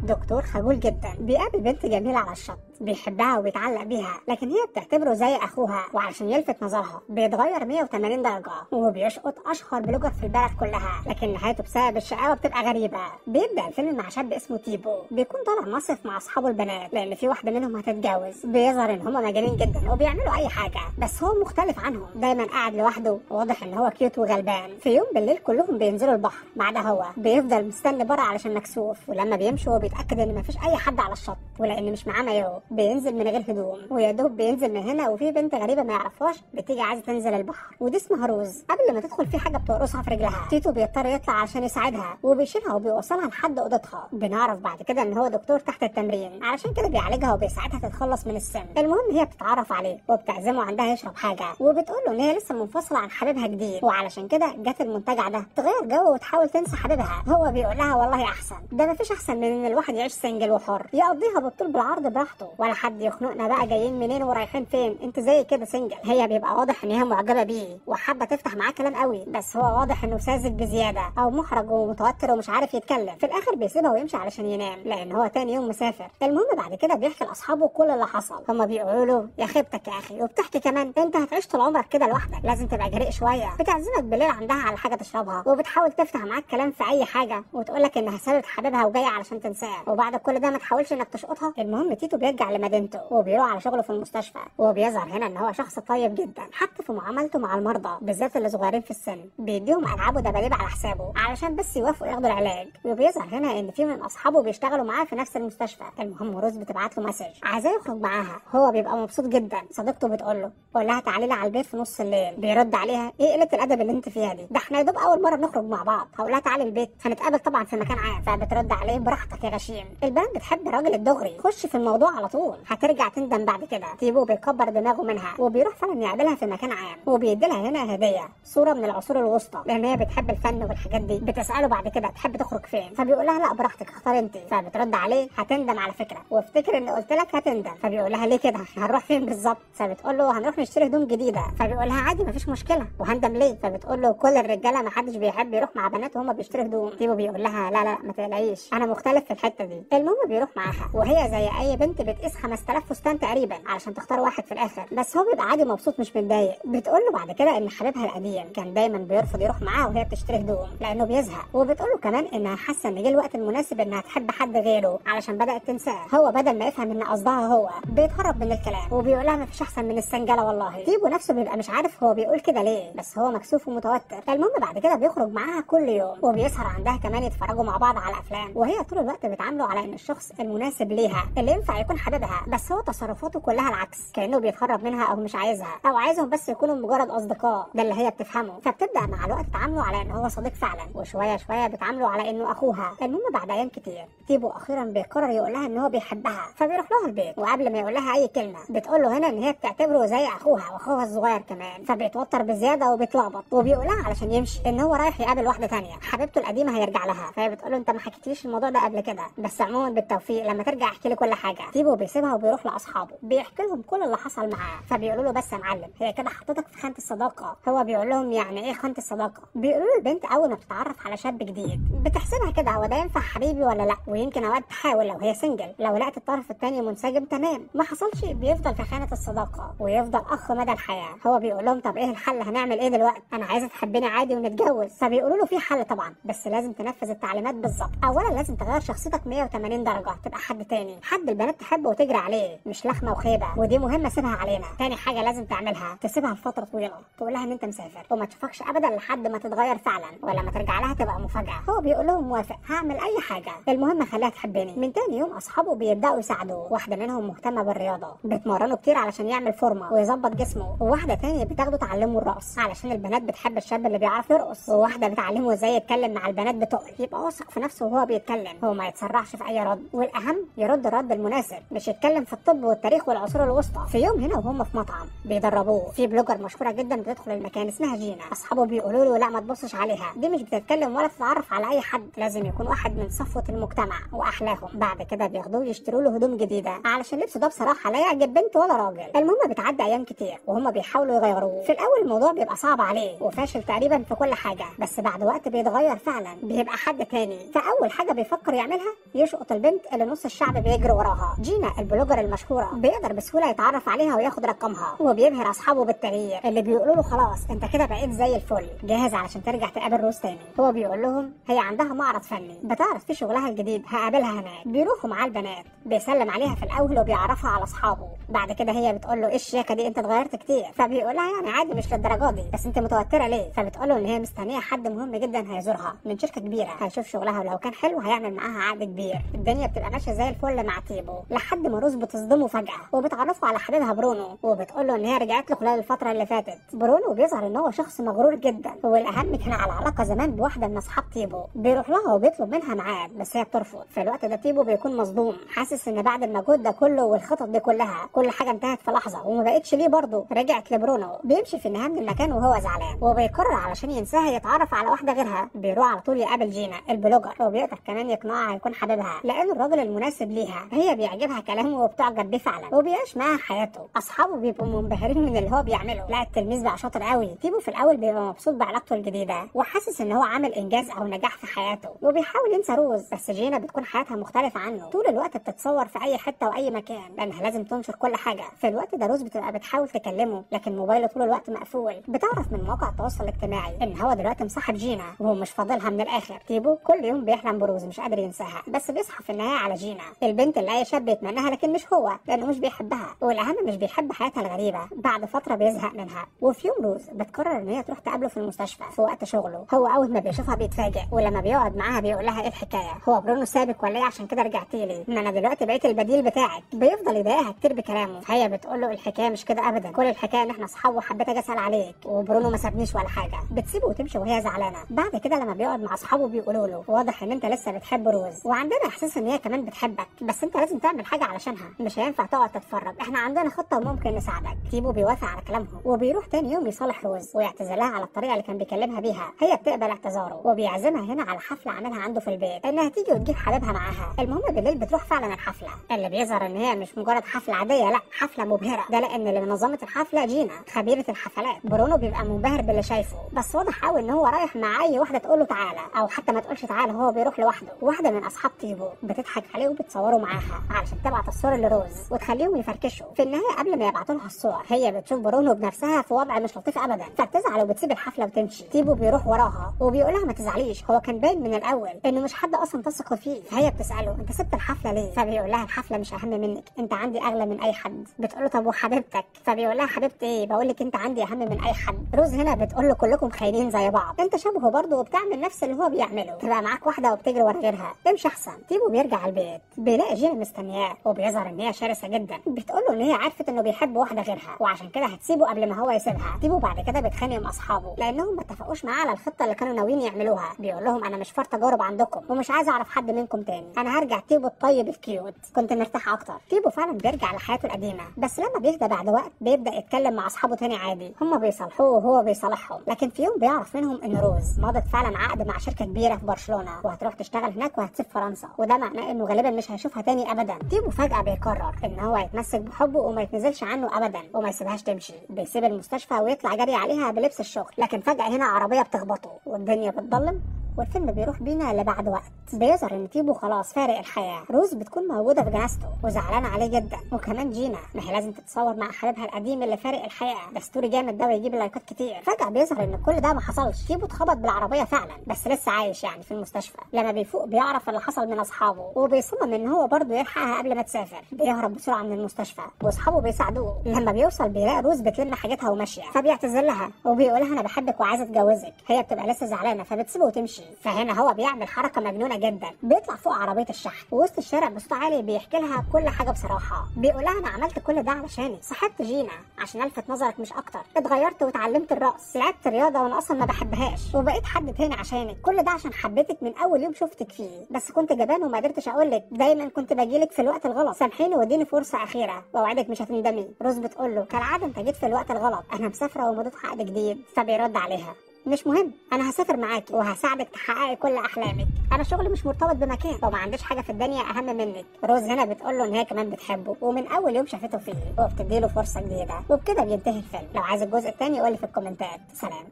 دكتور خجول جدا، بيقابل بنت جميلة على الشط، بيحبها وبيتعلق بيها، لكن هي بتعتبره زي اخوها، وعشان يلفت نظرها بيتغير 180 درجه وبيشقط اشهر blogger في البلد كلها، لكن نهايته بسبب الشقاوة بتبقى غريبة. بيبدا الفيلم مع شاب اسمه تيبو، بيكون طالع مصيف مع اصحابه البنات لان في واحدة منهم هتتجوز. بيظهر ان هما مجانين جدا وبيعملوا اي حاجة، بس هو مختلف عنهم، دايما قاعد لوحده، واضح ان هو cute وغلبان. في يوم بالليل كلهم بينزلوا البحر ما عدا هو، بيفضل مستني بره علشان مكسوف، ولما بيمشوا هو بيتاكد ان مفيش اي حد على الشط، ولان مش معاه مايو بينزل من غير هدوم، ويا دوب بينزل من هنا وفي بنت غريبة ما يعرفهاش بتيجي عايزه تنزل البحر، ودي اسمها روز. قبل ما تدخل في حاجة بتقرصها في رجلها، تيتو بيضطر يطلع عشان يساعدها وبيشيلها وبيوصلها لحد اوضتها. بنعرف بعد كده ان هو دكتور تحت التمرين، علشان كده بيعالجها وبيساعدها تتخلص من السم. المهم هي بتتعرف عليه وبتعزمه عندها يشرب حاجة، وبتقول له ان هي لسه منفصلة عن حبيبها جديد، وعلشان كده جت المنتجع ده تغير جو وتحاول تنسى حبيبها. هو بيقول لها والله احسن، ده مفيش احسن من ان الواحد يعيش single وحر، يقضيها بالطول بالعرض براحته، ولا حد يخنقنا بقى جايين منين ورايحين فين، انت زي كده single. هي بيبقى واضح ان هي معجبه بيه وحابة تفتح معاه كلام قوي، بس هو واضح انه ساذج بزيادة او محرج ومتوتر ومش عارف يتكلم. في الاخر بيسيبها ويمشي علشان ينام لان هو تاني يوم مسافر. المهم بعد كده بيحكي لاصحابه كل اللي حصل، هما بيقولوا له يا خيبتك يا اخي، وبتحكي كمان انت هتعيش طول عمرك كده لوحدك، لازم تبقى جريء شوية. بتعزمك بالليل عندها على حاجة تشربها، وبتحاول تفتح معاك كلام في اي حاجة، وتقول لك انها سابت حبيبها وجاية علشان تنساه، وبعد كل ده ما تحاولش انك تشقطها. المهم تيتو بيرجع لمدينته وبيروح على شغله في المستشفى، وبيظهر هنا ان هو شخص طيب جدا حتى في معاملته مع المرضى، بالذات اللي صغيرين في السن، بيديهم العاب ودباديب على حسابه علشان بس يوافقوا ياخدوا العلاج. وبيظهر هنا ان في من اصحابه بيشتغلوا معاه في نفس المستشفى. المهم روز بتبعت له message عايزاه يخرج معاها، هو بيبقى مبسوط جدا. صديقته بتقول له قول لها تعالي لي على البيت في نص الليل، بيرد عليها ايه قلة الادب اللي انت فيها دي، ده احنا يا دوب اول مرة نخرج مع بعض، هقول لها تعالي البيت هنتقابل طبعا في مكان عام. فبترد عليه براحتك يا غشيم. البنات بتحب الراجل الدغري، خش في الموضوع على طول، هترجع تندم بعد كده. تيبو بيكبر دماغه منها وبيروح فعلا يقابلها في مكان عام، وبيدي لها هنا هديه صوره من العصور الوسطى لان هي بتحب الفن والحاجات دي. بتساله بعد كده تحب تخرج فين، فبيقول لها لا براحتك اختار انت. فبترد عليه هتندم على فكرة، وافتكر ان قلت لك هتندم. فبيقول لها ليه كده، هنروح فين بالظبط؟ فبتقول له هنروح نشتري هدوم جديدة. فبيقول لها عادي مفيش مشكلة، وهندم ليه؟ فبتقول له كل الرجالة ما حدش بيحب يروح مع بنات وهما بيشتروا هدوم. تيبو بيقول لها لا لا ما تقلقيش انا مختلف في الحتة دي. المهم بيروح معاها، وهي زي اي بنت بتقيس 5000 فستان تقريبا علشان تختار واحد في الاخر، بس هو بيبقى عادي مبسوط مش متضايق. بتقول له بعد كده ان حبيبها القديم كان دايما بيرفض يروح معاها وهي بتشتري هدوم لانه بيزهق، وبتقول له كمان انها حاسه ان جه الوقت المناسب انها تحب حد غيره علشان بدات تنساه. هو بدل ما يفهم ان قصدها هو بيتهرب من الكلام وبيقول لها مفيش احسن من السنجله والله. تيبو نفسه بيبقى مش عارف هو بيقول كده ليه، بس هو مكسوف ومتوتر. المهم بعد كده بيخرج معاها كل يوم وبيسهر عندها كمان يتفرجوا مع بعض على افلام، وهي طول الوقت بتعامله على ان الشخص المناسب ليها اللي ينفع يكون حبيبها، بس هو تصرفاته كلها العكس، كانه بيتهرب منها او مش عايزها او عايزهم بس يكونوا مجرد اصدقاء، ده اللي هي بتفهمه. فبتبدا مع الوقت تعامله على ان هو صديق فعلا، وشوية شوية بتعامله على انه اخوها. المهم بعد ايام كتير تيبو اخيرا بيقرر يقول لها ان هو بيحبها، فبيروح لها البيت، وقبل ما يقول لها اي كلمة بتقول له هنا ان هي بتعتبره زي اخوها واخوها الصغير كمان. فبيتوتر بزيادة وبيتلخبط، وبيقول لها علشان يمشي ان هو رايح يقابل واحدة ثانية حبيبته القديمة هيرجع لها. فهي بتقول له انت ما حكيتليش الموضوع ده قبل كده، بس عموما بالتوفيق لما ترجع احكي لي كل حاجة. تيبو بيسيبها وبيروح لاصحابه بيحكي لهم كل اللي حصل معاه، فبيقولوا له بس يا معلم هي كده حطتك في خانه الصداقة. هو بيقول لهم يعني ايه خانه الصداقة؟ بيقولوا له البنت اول ما بتتعرف على شاب جديد بتحسبها كده هو ده ينفع حبيبي ولا لا، ويمكن اوقات تحاول لو هي single، لو لقت الطرف الثاني منسجم تمام، ما حصلش بيفضل في خانه الصداقة ويفضل اخ مدى الحياة. هو بيقول لهم طب ايه الحل، هنعمل ايه دلوقتي، انا عايزه تحبني عادي ونتجوز. فبيقولوا له في حل طبعا، بس لازم تنفذ التعليمات بالظبط. اولا لازم تغير شخصيتك 180 درجه، تبقى حد تاني، حد البنات تحبه وتجري عليه، مش لخمه وخيبه، ودي مهمة سيبها علينا. تاني حاجة لازم تعملها تسيبها لفترة طويلة، تقول لها ان انت مسافر وما تشوفكش ابدا لحد ما تتغير فعلا، ولما ترجع لها تبقى مفاجاة. هو بيقول لهم موافق هعمل اي حاجة، المهم خليها تحبني. من تاني يوم اصحابه بيبداوا يساعدوه، واحدة منهم مهتمة بالرياضة بتمرنه كتير علشان يعمل فورمه ويظبط جسمه، وواحدة تانية بتاخده تعلمه الرقص علشان البنات بتحب الشاب اللي بيعرف يرقص، وواحدة بتعلمه ازاي يتكلم مع البنات بتقل، يبقى واثق في نفسه وهو بيتكلم، هو ما يتسرعش في اي رد، والاهم يرد الرد المناسب، مش يتكلم في الطب والتاريخ والعصور الوسطى. في يوم هنا وهم في مطعم بيدربوه، في blogger مشهورة جدا بتدخل المكان اسمها جينا. اصحابه بيقولوا له لا ما تبصش عليها، دي مش بتتكلم ولا تتعرف على اي حد، لازم يكون واحد من صفوه المجتمع واحلاهم. بعد كده بياخدوه يشتروا له هدوم جديدة علشان لبسه ده بصراحة لا يعجب بنت ولا راجل. المهم بتعدي ايام كتير وهم بيحاولوا يغيروه. في الاول الموضوع بيبقى صعب عليه وفاشل تقريبا في كل حاجة، بس بعد وقت بيتغير فعلا، بيبقى حد تاني. فاول حاجة بيفكر يعملها يشقط البنت اللي نص الشعب بيجري وراها، جينا ال blogger المشهورة. بيقدر بسهولة يتعرف عليها وياخد رقمها، وبيبهر اصحابه بالتغيير اللي بيقولوا له خلاص انت كده بقيت زي الفل، جاهز علشان ترجع تقابل روز تاني. هو بيقول لهم هي عندها معرض فني بتعرض فيه شغلها الجديد، هقابلها هناك. بيروحوا معاه البنات، بيسلم عليها في الاول وبيعرفها على اصحابه. بعد كده هي بتقول له ايه الشياكه دي، انت اتغيرت كتير. فبيقول لها يعني عادي مش للدرجة دي، بس انت متوترة ليه؟ فبتقول له ان هي مستنيه حد مهم جدا هيزورها من شركة كبيرة، هيشوف شغلها ولو كان حلو هيعمل معاها عقد كبير. الدنيا بتبقى ماشية زي الفل مع تيبو لحد ما روز بتصدمه فجاة وبتعرفه على حبيبها برونو، وبتقول له ان هي رجعت له خلال الفترة اللي فاتت. برونو بيظهر ان هو شخص مغرور جدا، والاهم كان على علاقة زمان بواحدة من اصحاب تيبو. بيروح لها وبيطلب منها ميعاد بس هي بترفض. في الوقت ده تيبو بيكون مصدوم، حاسس ان بعد المجهود ده كله والخطط دي كلها كل حاجة انتهت في لحظة وما بقتش ليه برضه، رجعت لبرونو. بيمشي في النهاية من المكان وهو زعلان، وبيقرر علشان ينساها يتعرف على واحدة غيرها. بيروح على طول يقابل جينا ال blogger، وبيقدر كمان يقنعها يكون حبيبها لانه الراجل المناسب ليها. هي بيعجبها كلامه وبتعجب بيه فعلا وبيعيش معاها حياته. اصحابه بيبقوا منبهرين من اللي هو بيعمله، لا التلميذ بقى شاطر قوي. تيبو في الاول بيبقى مبسوط بعلاقته الجديدة وحاسس ان هو عامل انجاز او نجاح في حياته، وبيحاول ينسى روز. بس جينا بتكون حياتها مختلفة عنه، طول الوقت بتتصور في اي حتة واي مكان لانها لازم تنشر كل حاجة. في الوقت ده روز بتبقى بتحاول تكلمه لكن موبايله طول الوقت مقفول. بتعرف من مواقع التواصل الاجتماعي ان هو دلوقتي مصاحب جينا وهو مش فاضلها من الاخر. تيبو كل يوم بيحلم بروز مش قادر ينساها، بس بيصحى في النهاية على جينا البنت اللي اي شاب يتمناها، لكن مش هو لانه مش بيحبها، والاهم مش بيحب حياتها الغريبة. بعد فترة بيزهق منها، وفي يوم روز بتقرر ان هي تروح تقابله في المستشفى في وقت شغله. هو اول ما بيشوفها بيتفاجئ، ولما بيقعد معاها بيقول لها ايه الحكاية، هو برونو سابك ولا ايه عشان كده رجعتي لي؟ ما انا دلوقتي بقيت البديل بتاعك. بيفضل يضايقها كتير بكلامه. هي بتقول له الحكاية مش كده ابدا، كل الحكاية ان احنا اصحاب وحبيت اجي اسال عليك، وبرونو ما سابنيش ولا حاجة. بتسيبه وتمشي وهي زعلانة. بعد كده لما بيقعد مع اصحابه بيقولوا له واضح ان انت لسه بتحب روز، وعندنا احساس ان هي كمان بتحبك، بس انت لازم تعمل حاجة علشانها، مش هينفع تقعد تتفرج، احنا عندنا خطه وممكن نساعدك. تيبو بيوافق على كلامهم وبيروح تاني يوم يصالح روز ويعتذر لها على الطريقة اللي كان بيكلمها بيها. هي بتقبل اعتذاره وبيعزمها هنا على حفلة عاملها عنده في البيت انها تيجي وتجيب حبيبها معاها. المهم بالليل بتروح فعلا الحفلة، اللي بيظهر ان هي مش مجرد حفلة عادية، لا حفلة مبهرة. ده لان اللي منظمة الحفلة جينا خبيرة الحفلات. برونو بيبقى منبهر باللي شايفه، بس واضح قوي ان هو رايح مع اي واحدة تقول له تعالى او حتى ما تقولش تعالى، هو بيروح لوحده. واحدة من اصحاب تيبو بتضحك عليه وبتصوره معاها علشان تبعت الصور لروز وتخليهم يفركشوا. في النهاية قبل ما يبعتوا لها الصور هي بتشوف برونو بنفسها في وضع مش لطيف ابدا، فبتزعل وبتسيب الحفلة وتمشي. تيبو بيروح وراها وبيقول لها ما تزعليش، هو كان باين من الاول انه مش حد اصلا تثق فيه. فهي بتساله انت سبت الحفلة ليه؟ فبيقول لها الحفلة مش اهم منك، انت عندي اغلى من اي حد. بتقول له طب وحبيبتك؟ فبيقول لها حبيبتي ايه، بقول لك انت عندي اهم من اي حد. روز هنا بتقول له كلكم خاينين زي بعض، انت شبهه برضه وبتعمل نفس اللي هو بيعمله، تبقى معاك واحدة وبتجري ورا غيرها، امشي احسن. تيبو بيرجع البيت بيلاقي جينا مستنياه، وبيظهر ان هي شرسة جدا. بتقول له ان هي عرفت انه بيحب واحدة غيرها وعشان كده هتسيبه قبل ما هو يسيبها. تيبو بعد كده بيتخانق مع اصحابه لانهم ما اتفقوش معاه على الخطة اللي كانوا ناويين يعملوها. بيقول لهم انا مش فار تجارب عندكم ومش عايز اعرف حد منكم تاني، انا هرجع تيبو الطيب ال cute، كنت مرتاح اكتر. تيبو فعلا بيرجع لحياته القديمة، بس لما بيهدى بعد وقت بيبدا يتكلم مع اصحابه تاني عادي، هم بيصالحوه وهو بيصالحهم. لكن في يوم بيعرف منهم ان روز مضت فعلا عقد مع شركة كبيرة في برشلونة وهتروح تشتغل هناك وهتسيب فرنسا، وده معناه انه غالبا مش هيشوفها تاني ابدا. تيبو فجاة بيقرر ان هو يتمسك بحبه وما يتنزلش عنه ابدا وما يسيبهاش تمشي. بيسيب المستشفى ويطلع جري عليها بلبس الشغل، لكن فجاة هنا عربية بتخبطه والدنيا بتضلم والفيلم بيروح بينا لبعد وقت. بيظهر ان تيبو خلاص فارق الحياة، روز بتكون موجودة في جنازته وزعلانه عليه جدا، وكمان جينا ما هي لازم تتصور مع حبيبها القديم اللي فارق الحياة، ده story جامد ده ويجيب لايكات كتير. فجاة بيظهر ان كل ده ما حصلش، تيبو اتخبط بالعربية فعلا بس لسه عايش يعني في المستشفى. لما بيفوق بيعرف اللي حصل من اصحابه وبيصمم ان هو برضه يلحقها قبل ما تسافر. بيهرب بسرعة من المستشفى واصحابه بيساعدوه. لما بيوصل بيلاقي روز بتلم حاجتها وماشية، فبيعتذر لها وبيقول لها انا بحبك وعايز اتجوزك. هي بتبقى لسه زعلانة فبتسيبه وتمشي. ويمشي. فهنا هو بيعمل حركة مجنونة جدا، بيطلع فوق عربية الشحن ووسط الشارع بصوت عالي بيحكي لها كل حاجة بصراحة. بيقول لها انا عملت كل ده علشانك، صاحبت جينا عشان الفت نظرك مش اكتر، اتغيرت واتعلمت الرقص، لعبت رياضة وانا اصلا ما بحبهاش، وبقيت حد تاني عشانك، كل ده عشان حبيتك من اول يوم شفتك فيه، بس كنت جبان وما قدرتش اقول لك، دايما كنت باجيلك في الوقت الغلط، سامحيني واديني فرصة اخيرة واوعدك مش هتندمي. روز بتقول له كالعادة انت جيت في الوقت الغلط، انا مسافرة ومضيت عقد جديد. فبيرد عليها مش مهم، انا هسافر معاكي وهساعدك تحققي كل احلامك، انا شغلي مش مرتبط بمكان وما عنديش حاجة في الدنيا اهم منك. روز هنا بتقول له ان هي كمان بتحبه ومن اول يوم شافته فيه، وبتدي له فرصة جديدة. وبكده بينتهي الفيلم. لو عايز الجزء الثاني قول لي في الكومنتات. سلام.